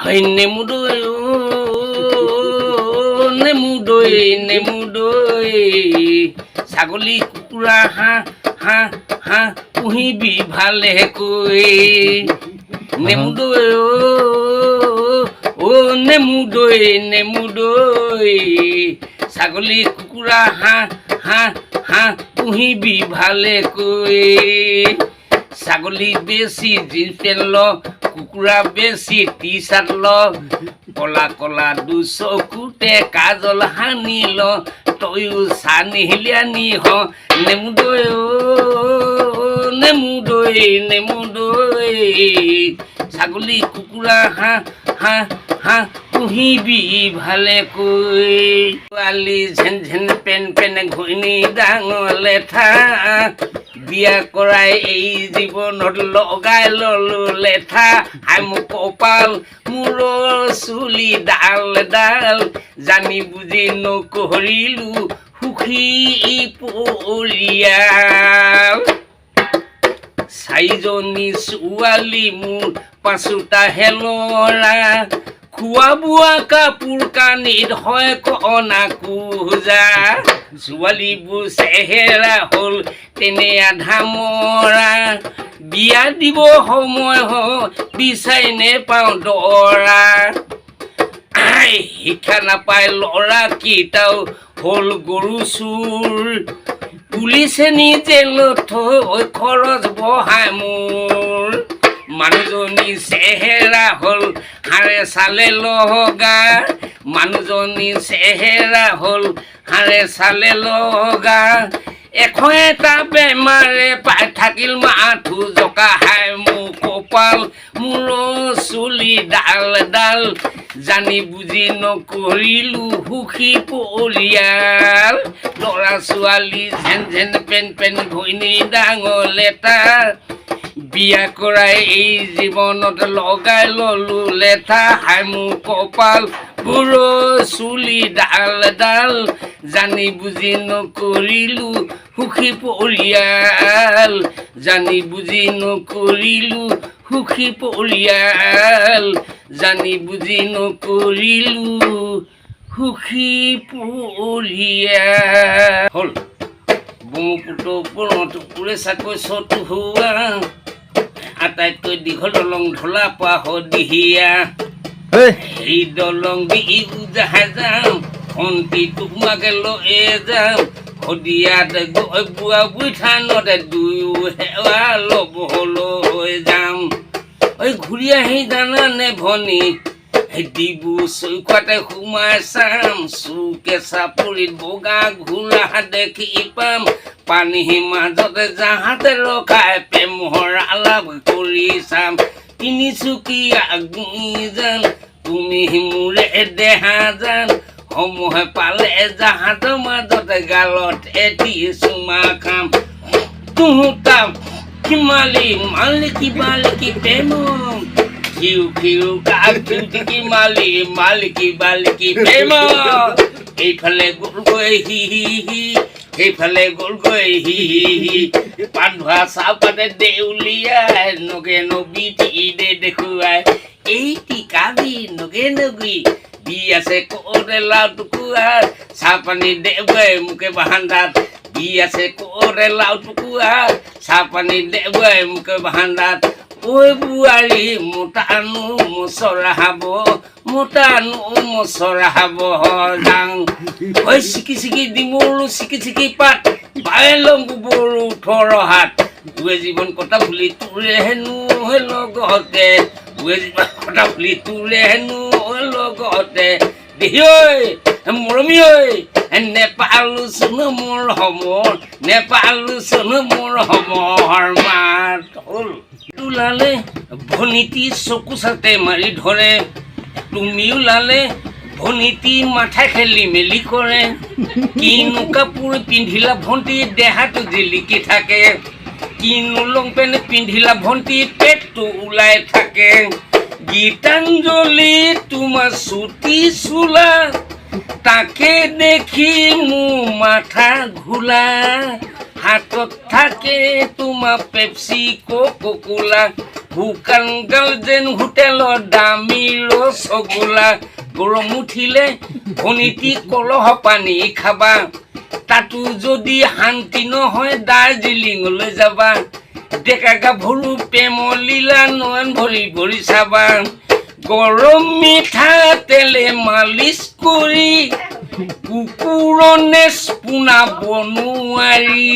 হয়, নেমু দৈ অ, নেমু দৈ, নেমু দৈ, ছাগলী, কুকুৰা, হাঁহ, হাঁহ, হাঁহ পুহিবি ভালেকৈ। নেমু দৈ অ, অ নেমু দৈ, নেমু দৈ, ছাগলী, কুকুৰা, হাঁহ, হাঁহ, হাঁহ পুহিবি ভালেকৈ। ছাগলী বেছি জিন্স পেণ্ট ল, কুকুৰা বেছি টি চাৰ্ট ল, কলা কলা দুচকুতে কাজল সানি ল, তয়ো চানি লিয়ানি হ। নেমু দৈ অ, নেমু দৈ, নেমু দৈ, ছাগলী, কুকুৰা, হাঁহ, হাঁহ, হাঁহ পুহিবি ভালেকৈ। ছোৱালী ঝেন ঝেন পেন পেন, ঘৈণী ডাঙৰ লেঠা, বিয়া কৰাই এই জীৱনত লগাই ললো লেঠা। হাই মোৰ কপাল, মূৰৰ চুলি ডাল ডাল, জানি বুজি নকৰিলো সুখী পৰিয়াল। চাৰিজনী ছোৱালী মোৰ, পাঁচোটাহে ল'ৰা, খোৱা বোৱা কাপোৰ কানিত হয় কণা কোজা। ছোৱালীবোৰ চেহেৰা হ'ল তেনে আধা মৰা, বিয়া দিব সময় হয় বিচাৰি নেপাওঁ দৰা। আই, শিক্ষা নাপায় ল'ৰাকেইটাও হ'ল গৰু চোৰ, পুলিচে নি জেলত থৈ খৰচ বঢ়াই মোৰ। মানুহজনী চেহেৰা হ'ল হাড়ে চালে লগা, মানুহজনী চেহেৰা হ'ল হাড়ে চালে লগা, এশ এটা বেমাৰে পাই থাকিল মাথো জকা। হাই মোৰ কপাল, মূৰৰ চুলি ডাল ডাল, জানি বুজি নকৰিলো সুখী পৰিয়াল। ল'ৰা ছোৱালী ঝেন ঝেন পেন পেন, ঘৈণী ডাঙৰ লেটা, বিয়া কৰাই এই জীৱনত লগাই ললো লেঠা। হাই মোৰ কপাল, বুঢ়ো চুলি ডাল ডাল, জানি বুজি নকৰিলো সুখী পৰিয়াল, জানি বুজি নকৰিলো সুখী পৰিয়াল, জানি বুজি নকৰিলো সুখী পৰিয়াল। হ'ল। ব্ৰহ্মপুত্ৰ ওপৰত উৰে চাকৈ চতুৱা, আটাইতকৈ দীঘল দলং ঢলা পোৱা শদিয়া। এই। সেই দলং দি উজাই যাম, ভন্টি তোমাকে লৈ যাম, শদিয়াত গৈ বুৱা বুঢ়ী থানতে দুয়ো সেৱা ল'বলৈ যাম। ঐ ঘূৰি আহি জানানে ভনী, ডিবু চৈখোৱাতে সোমাই চাম, চুকে চাপৰিত বগা ঘোঁৰা দেখি পাম, পানী মাজতে জাহাজ ৰখাই প্ৰেমৰ আলাপ কৰি চাম। তিনিচুকীয়া যাম, তুমি মোৰে দেহা জান, সময় পালে জাহাজৰ মাজতে গালত এটি চুমা খাম। তুহুতা মালি মালিকি মালিকি প্ৰেম, খিউ খিউ কাকি মালি মালিকি বালিকি প্ৰেম। এইফালে গ'লগৈ হি হি হি, সেইফালে গ'লগৈ হি হি হি, পাণধোৱা চাহপাতে দেউলিয়াই নগে নবী দে দেখুৱাই, এইটি কাবি নগে নগী দি আছে ক'তে লাও টুকুৰা, চাহপানী দেৱে মোকে বাহান্দাত দি আছে ক'তে লাও টুকুৰা, চাহপানী দেৱে মোকে বাহান্দাত। ঐ বোৱাৰী, মোটানো মচৰাব, মোটানো মচৰাব যাং। ঐ চিকি চিকি ডিমৰু, চিকি চিকি পাত, বাইলং বৰু 18 হাত, তোৰে জীৱন কটা বুলি তোৰে হেনো লগতে, তোৰে জীৱন কটা বুলি তোৰে হেনো লগতে। দেহি ঐ, মৰমী ঐ, নেপালো চোন মোৰ সমৰ, নেপালো চোন মোৰ সমৰ মাত। হ'ল। ওলালে ভনীটি চকু চাতে মাৰি ধৰে, তুমি ওলালে ভনীটি মাথা খেলি মেলি কৰে। কিনো কাপোৰ পিন্ধিলা ভণ্টি, দেহাটো জিলিকি থাকে, কিনো লং পেণ্ট পিন্ধিলা ভণ্টি, পেটটো ওলাই থাকে। গীতাঞ্জলি তোমাৰ চুটি চোলা, তাকে দেখি মোৰ মাথা ঘোলা, হাতত থাকে তোমাৰ পেপচি কোকোলা। শুকান গাল যেন হোটেলৰ দামী ৰসগোল্লা। গৰম উঠিলে ভনীটি কলহ পানী খাবা, তাতো যদি শান্তি নহয় দাৰ্জিলিঙলৈ যাবা। ডেকা গাভৰু প্ৰেমৰ লীলা নয়ন ভৰি ভৰি চাবা। গৰম মিঠাতেলে মালিচ কৰি কুকুৰৰ নেজ পোনাব নোৱাৰি।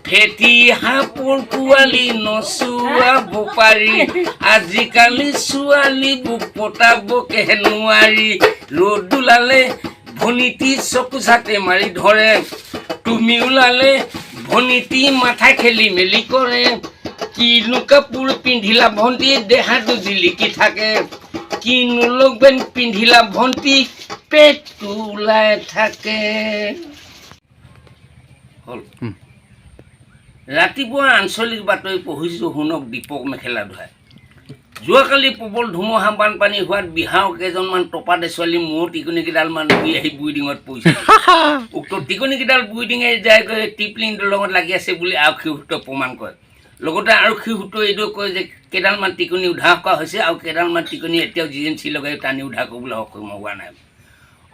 ফেটি সাপৰ পোৱালি নচুৱাব পাৰি, আজিকালি ছোৱালীবোৰ পতাবকে নোৱাৰি। ৰ'দ ওলালে ভনীটি চকু চাতে মাৰি ধৰে, তুমি ওলালে ভনীটি মাথা খেলি মেলি কৰে। কিনো কাপোৰ পিন্ধিলা ভণ্টি, দেহাটো জিলিকি থাকে, কিনো লং পেণ্ট পিন্ধিলা ভণ্টি, পেটটো ওলাই থাকে। হ'ল। ৰাতিপুৱা আঞ্চলিক বাতৰি পঢ়িছোঁ, শুনক। দীপক মেখেলা ধোৱাই। যোৱাকালি প্ৰবল ধুমুহা, বানপানী হোৱাত বিহাৰৰ কেইজনমান টপাদে ছোৱালী মূৰৰ টিকনিকেইডালমান উৰি আহি বুইডিঙত পৰিছে। উক্ত টিকনিকেইডাল বুইডিঙে যায়গৈ টিপলিং দলঙত লাগি আছে বুলি আৰক্ষী সূত্ৰই প্ৰমাণ কৰে। লগতে আৰক্ষী সূত্ৰই এইটো কয় যে কেইডালমান টিকনি উদ্ধাৰ কৰা হৈছে আৰু কেইডালমান টিকনি এতিয়াও জিএমচি লগাই টানি উদ্ধাৰ কৰিবলৈ সক্ষম হোৱা নাই।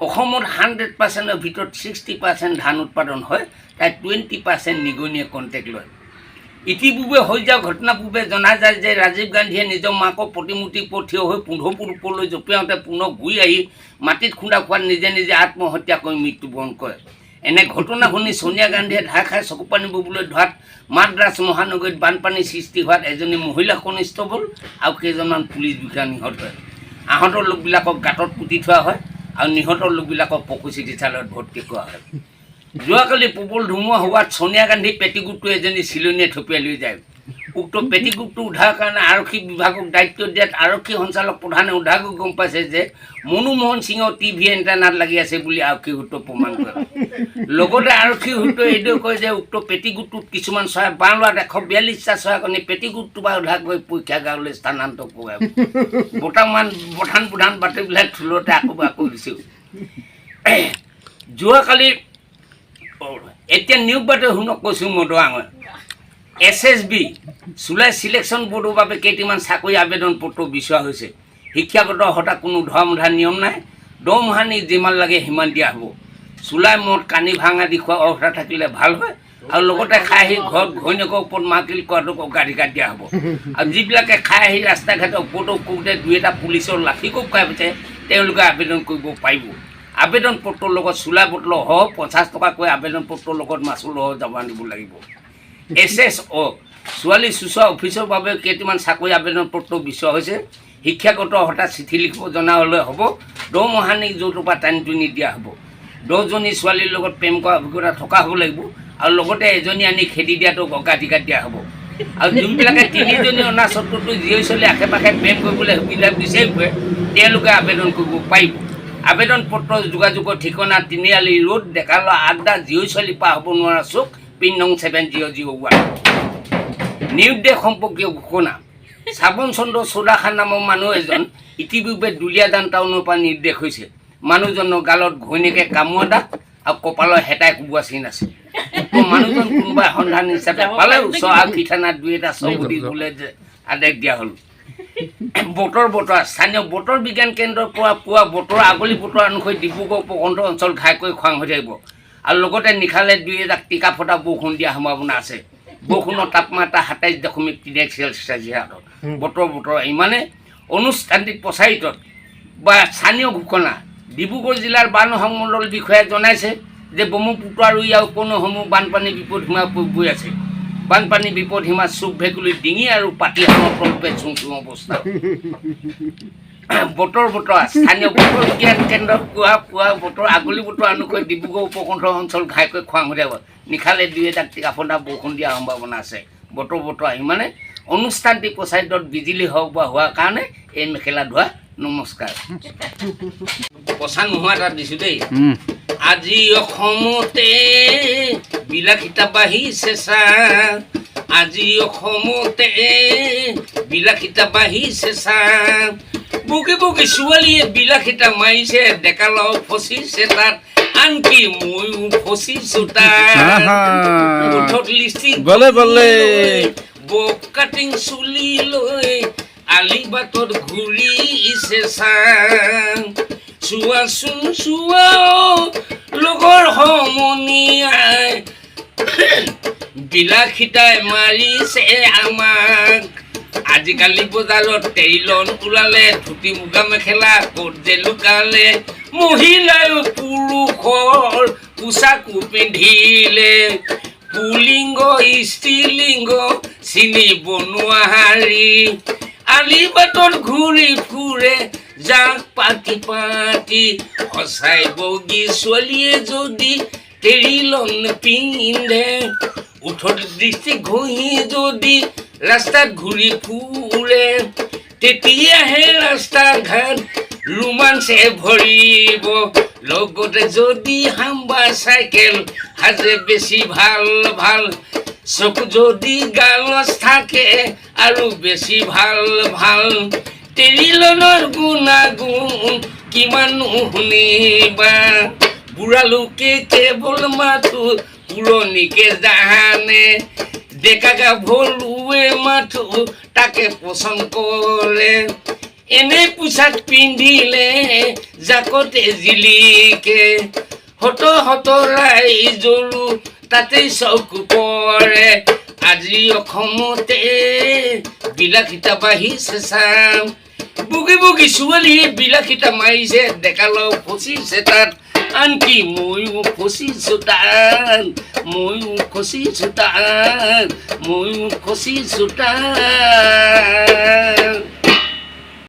অসমত 100%ৰ ভিতৰত 60% ধান উৎপাদন হয়, তাত 20% নিগনিয়ে কণ্টেক্ট লয়। ইতিপূৰ্বে হৈ যোৱা ঘটনা পূৰ্বে জনা যায় যে ৰাজীৱ গান্ধীয়ে নিজৰ মাকৰ প্ৰতিমূৰ্তি ওপৰত থিয় হৈ 15 ফুট ওপৰলৈ জঁপিয়াওঁতে পুনৰ ঘূৰি আহি মাটিত খুন্দা খোৱাত নিজে নিজে আত্মহত্যা কৰি মৃত্যুবৰণ কৰে। এনে ঘটনা শুনি ছোনিয়া গান্ধীয়ে ধাৰ খাই চকু পানী ববলৈ ধৰাত মাদ্ৰাছ মহানগৰীত বানপানীৰ সৃষ্টি হোৱাত এজনী মহিলা কনিষ্টবল আৰু কেইজনমান পুলিচ বিষয়া নিহত হয়। আহত লোকবিলাকক গাঁতত পুতি থোৱা হয় আৰু নিহত লোকবিলাকক পশু চিকিৎসালয়ত ভৰ্তি কৰা হয়। যোৱাকালি প্ৰবল ধুমুহা হোৱাত ছোনিয়া গান্ধীৰ পেটিকোটটো এজনী চিলনীয়ে থপিয়াই লৈ যায়। উক্ত পেটিকোটটো উদ্ধাৰৰ কাৰণে আৰক্ষী বিভাগক দায়িত্ব দিয়াত আৰক্ষী সঞ্চালক প্ৰধানে উদ্ধাৰ কৰি গম পাইছে যে মনমোহন সিঙৰ টিভি এণ্টেনাত লাগি আছে বুলি আৰক্ষী সূত্ৰ প্ৰমাণ কৰে। লগতে আৰক্ষী সূত্ৰই এইদৰে কয় যে উক্ত পেটিকোটটোত কিছুমান চৰাই বাঁহ লোৱাত 142টা চৰাইকণী পেটিকোটটো বা উদ্ধাৰ কৰি পৰীক্ষাগাৰলৈ স্থানান্তৰ কৰে। বৰ্তমান প্ৰধান প্ৰধান বাতৰিবিলাক থুলতে আকৌ আকৌ দিছোঁ। যোৱাকালি, এতিয়া নিয়োগ বাতৰি শুনক, কৈছোঁ। মদৰাঙৰ এছএছবি চুলাই চিলেকশ্যন বৰ্ডৰ বাবে কেইটিমান চাকৰি আবেদন পত্ৰ বিচৰা হৈছে। শিক্ষাগত অৰ্হতা কোনো ধৰা বন্ধা নিয়ম নাই। দৰমহা নি যিমান লাগে সিমান দিয়া হ'ব। চুলাই মদ, কানি, ভাং আদি খোৱা অৰ্হতা থাকিলে ভাল হয় আৰু লগতে খাই আহি ঘৰত ঘৈণীয়েকৰ ওপৰত মাৰকিল কৰাটোক অগ্ৰাধিকাৰ দিয়া হ'ব। আৰু যিবিলাকে খাই আহি ৰাস্তা ঘাটে ওপৰতো কৰোঁতে দুই এটা পুলিচৰ লাঠি কোব খাই পঠায়, তেওঁলোকে আবেদন কৰিব পাৰিব। আবেদন পত্ৰৰ লগত চুলাই বটলৰ সহ 50 টকাকৈ আবেদন পত্ৰৰ লগত মাচুল সহ জমা দিব লাগিব। এছএছঅ' ছোৱালী চোচোৱা অফিচৰ বাবে কেইটামান চাকৰি আবেদন পত্ৰ বিচৰা হৈছে। শিক্ষাগত অৰ্হতা চিঠি লিখিব জনা হ'লে হ'ব। দৰমহা যৌতুক পৰা টানি টুনি দিয়া হ'ব। 10জনী ছোৱালীৰ লগত প্ৰেম কৰা অভিজ্ঞতা থকা হ'ব লাগিব আৰু লগতে এজনী আনি খেদি দিয়াটোক অগ্ৰাধিকাৰ দিয়া হ'ব। আৰু যোনবিলাকে তিনিজনী অনা স্বত্বতো জীয়ৰী ছোৱালী আশে পাশে প্ৰেম কৰিবলৈ সুবিধা বিচাৰি ফুৰে, তেওঁলোকে আবেদন কৰিব পাৰিব। আবেদন পত্ৰ যোগাযোগৰ ঠিকনা তিনিআলি ৰোড, ডেকালৰা আড্ডা, জীয়ৰী ছোৱালী পাৰ হ'ব নোৱাৰা চুক, পিন নং 7001। নিৰুদ্দেশ সম্পৰ্কীয় ঘোষণা। শ্ৰাৱণ চন্দ্ৰ চৌদাখা নামৰ মানুহ এজন ইতিপূৰ্বে দুলীয়াজান টাউনৰ পৰা নিৰুদ্দেশ হৈছে। মানুহজনৰ গালত ঘৈণীয়েকে কামোৰা দাগ আৰু কপালৰ হেতাই কোবোৱা চিন আছে। উক্ত মানুহজন কোনোবাই সন্ধান হিচাপে পালে ওচৰ আৰক্ষী থানাত দুই এটা চকু দিবলৈ যে আদেশ দিয়া হ'ল। বতৰ বতৰা। স্থানীয় বতৰ বিজ্ঞান কেন্দ্ৰৰ পৰা পোৱা বতৰৰ আগলি বতৰ অনুসৰি ডিব্ৰুগড় উপকণ্ঠ অঞ্চল ঘাইকৈ খৰাং হৈ থাকিব আৰু লগতে নিশালে দুই এজাক টিকা ফটা বৰষুণ দিয়াৰ সম্ভাৱনা আছে। বৰষুণৰ তাপমাত্ৰা 27.31 চেলচিয়াছত। বতৰ বতৰ ইমানে। অনুষ্ঠানটিত প্ৰচাৰিত বা স্থানীয় ঘোষণা। ডিব্ৰুগড় জিলাৰ বান সংমণ্ডল বিষয়াই জনাইছে যে ব্ৰহ্মপুত্ৰ আৰু ইয়াৰ উপনৈসমূহ বানপানী বিপদসীমা গৈ আছে। বানপানী বিপদসীমা চুক ভেকুলী ডিঙি আৰু পাতিহাঁহৰ তলপে চুং চুং অৱস্থা। বতৰ বতৰা। স্থানীয় বতৰ বিজ্ঞান কেন্দ্ৰত পোৱা বতৰ আগলি বতৰ অনুসৰি ডিব্ৰুগড় উপকণ্ঠ অঞ্চল ঘাইকৈ খৰাং হৈ থাকিব। নিশালে দুই এজাক টিকাফটা বৰষুণ দিয়াৰ সম্ভাৱনা আছে। বতৰ বতৰা ইমানে। অনুষ্ঠানটি প্ৰচাৰিতত বিজুলী হওক বা হোৱাৰ কাৰণে এই মেখেলা ধোৱা। নমস্কাৰ। প্ৰচাৰ নোহোৱা এটা দিছোঁ দেই। আজি অসমতে বিলাসিতা বাঢ়িছে চা, আজি অসমতে বিলাসিতা বাঢ়িছে চা। বুকে বুকে ছোৱালীয়ে বিলাসিতা মাৰিছে, ডেকা ল'ৰাও ফচিছে তাত, আনকি ময়ো ফচিছো তাত। ওঠত লিপষ্টিক বলে, বলে। বব কাটিং চুলি লৈ আলি বাটত ঘূৰিছে চাং। চোৱাচোন চোৱা অ, লগৰ সমনীয়াই, বিলাসীতাই মাৰিছে আমাক। আজিকালি বজাৰত টেৰিলন ওলালে, ধুতি মুগা মেখেলা ক'ত যে লুকালে। মহিলায়ো পুৰুষৰ পোচাকো পিন্ধিলে, পুলিংগ স্ত্ৰীলিংগ চিনিব নোৱাৰি। আলি বাটত ঘূৰি ফুৰে জাক পাতি পাতি। সঁচাই বগী ছোৱালীয়ে যদি টেৰিলন পিন্ধে, ওঠত লিপষ্টিক ঘঁহি যদি ৰাস্তাত ঘূৰি ফুৰে, তেতিয়াহে ৰাস্তা ঘাট ৰোমাঞ্চে ভৰিব। লগতে যদি হাম্বা চাইকেল সাজে বেছি ভাল ভাল, চকু যদি গালত থাকে আৰু বেছি ভাল ভাল। টেৰিলনৰ গুণাগুণ কিমানো শুনিবা, বুঢ়া লোকে কেৱল মাথো পুৰণিকে জানে, ডেকা গাভৰুৱে মাথো তাকে পচন্দ কৰে। এনে পোছাক পিন্ধিলে জাকতে জিলিকে, শত শত ৰাইজৰো তাতেই চকু পৰে। আজি অসমতে বিলাসীতা বাঢ়িছে চাম, বগী বগী ছোৱালীয়ে বিলাসীতা মাৰিছে, ডেকালও ফচিছে তাত, আনকি ময়ো ফচিছো তাত, ময়ো ফচিছো তাত, ময়ো ফচিছো তাত।